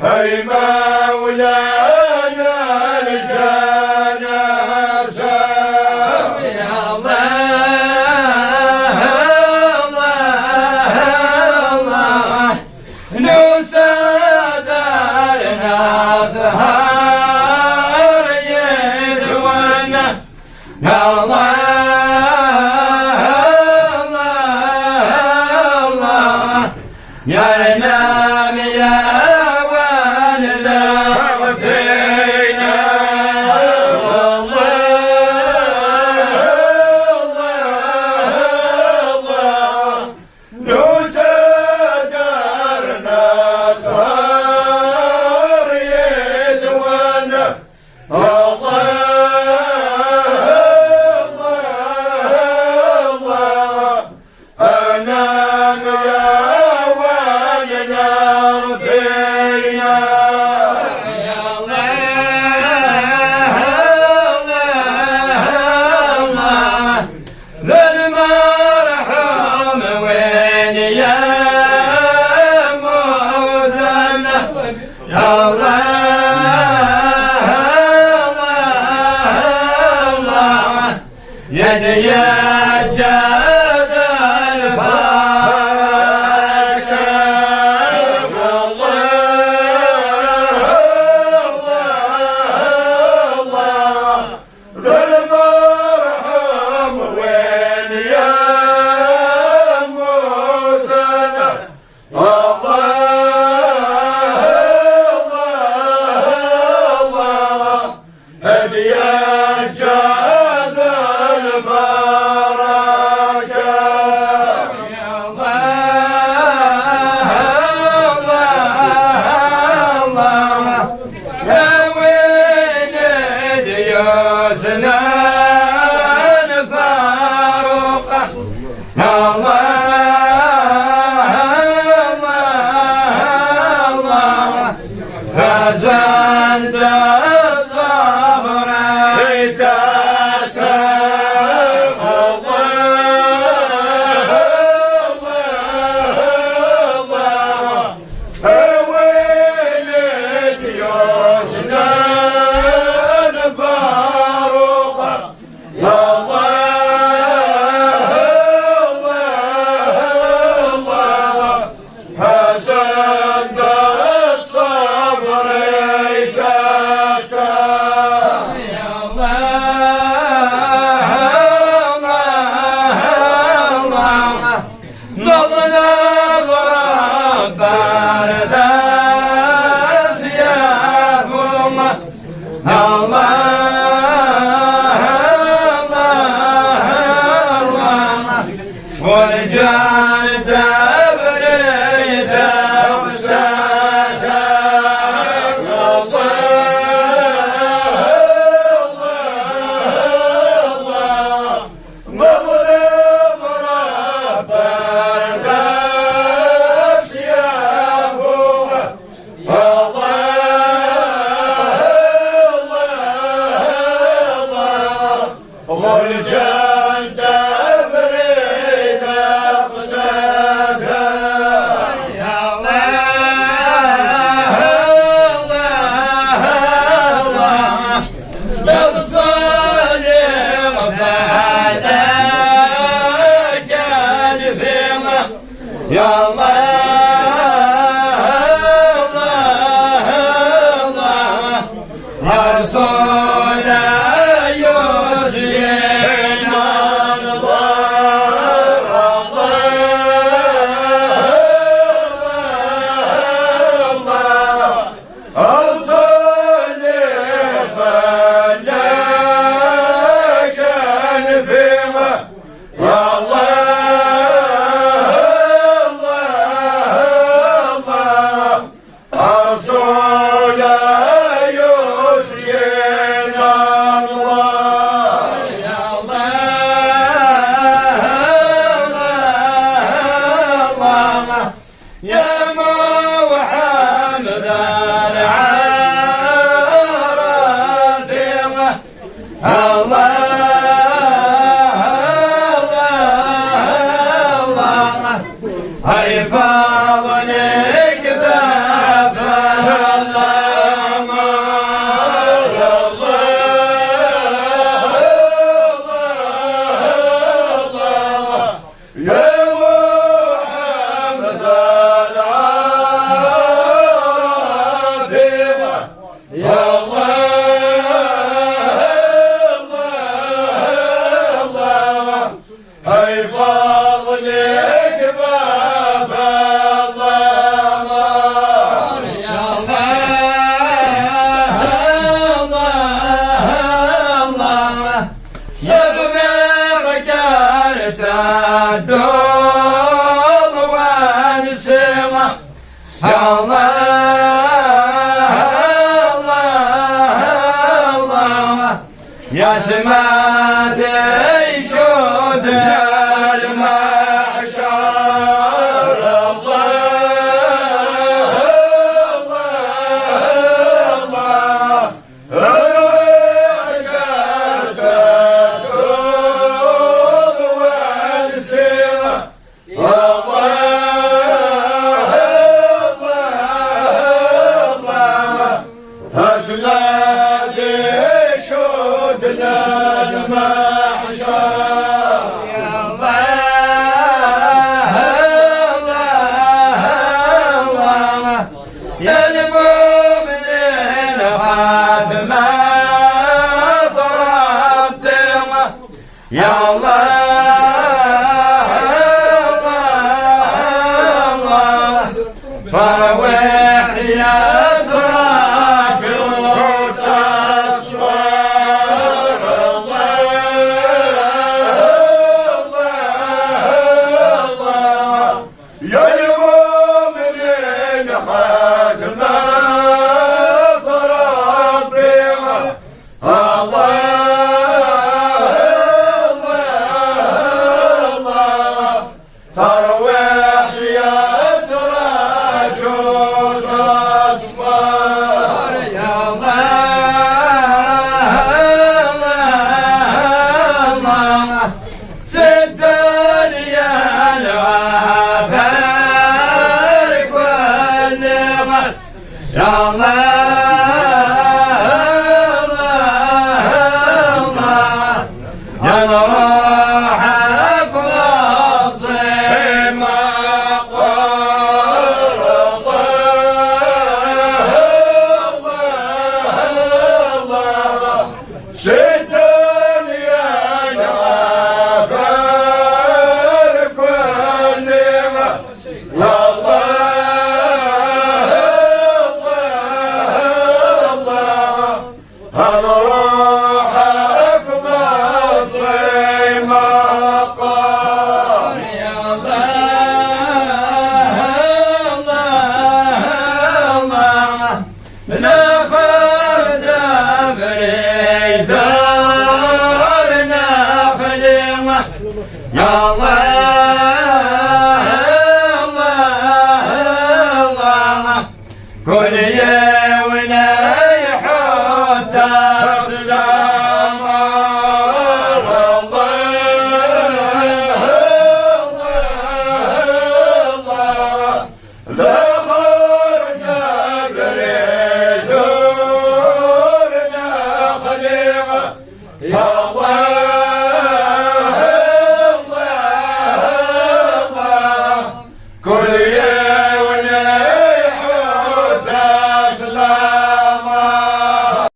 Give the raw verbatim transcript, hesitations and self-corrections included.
هاي مولانا الجنازة. يا الله، الله، الله، نسدر ناس هار يدونا. الله، الله، الله، يا رنام يا وان لا ربينا. الله، الله، الله، نسدر ناس هار يدونا. الله، الله، الله، أنا يا وين ربينا. يا الله، الله، الله، ذا المرحوم وين يا موزنا؟ الله، الله، الله، يا دياجة البركة. الله، الله، الله، ذا المرحوم وين يا موتنا؟ الله، الله، الله، هدية جاد البركة. يا الله، الله، الله، يا وين ديوسنا الفاروق؟ الله، الله، الله، فزاد الصبر ايتاسى. الله، الله، الله، ويلك يا سنان فاروق. الله، الله، الله، حسن الصبر يتاسى. الله، الله، الله، نظلم رب الناس يا فوق. الله، الله، الله، والجار تبريد أقساك. الله، الله، الله، مغلب ربك سيفه. الله، الله، الله، غلجان تبريد أقصاها. يا الله، الله، الله، بالصالح بعد جاد فيما. يا الله، الله، الله، يا رسول يوسف من ضر. الله، الله، الله، الصالح فلا كان فيما. يا الله، الله، Fadl-ik baba, Allah, Allah. Ya Allah, Allah, Allah. Yebɣiɣ gar tadduḍ wansi. Allah, Allah, Allah. Yasma d icudden lmaḥcer. Allah, Allah, Allah. Ruḥ ad tedduḍ wansi. Allah, Allah, Allah. Asma d icudden lmaḥcer. Allah, Allah, Allah. Ya lmumnin, xedmeɣ Ṛebbi. Ya Allah, Allah, Allah. Tarwiḥt yettraǧu ttesfar. Allah, Allah, Allah. Ya lmumnin, xedmeɣ Ṛebbi. Allah, Allah, Allah. Tarwiḥt yettraǧu ttesfar. Ya Allah, Allah, Allah. Si ddunya lɛaber kulli. Ya Allah, Allah, Allah. Ya ṛuḥ akk ɣer ṣṣi ma qqar. Allah, Allah, Allah. Si ddunya lɛaber kulli. Allah, Allah, Allah. Ad nṛuḥ akk ma ṣṣi ma qqar. Ya Allah, Allah, Allah. Nexdem abrid ar nexli. Ya Allah,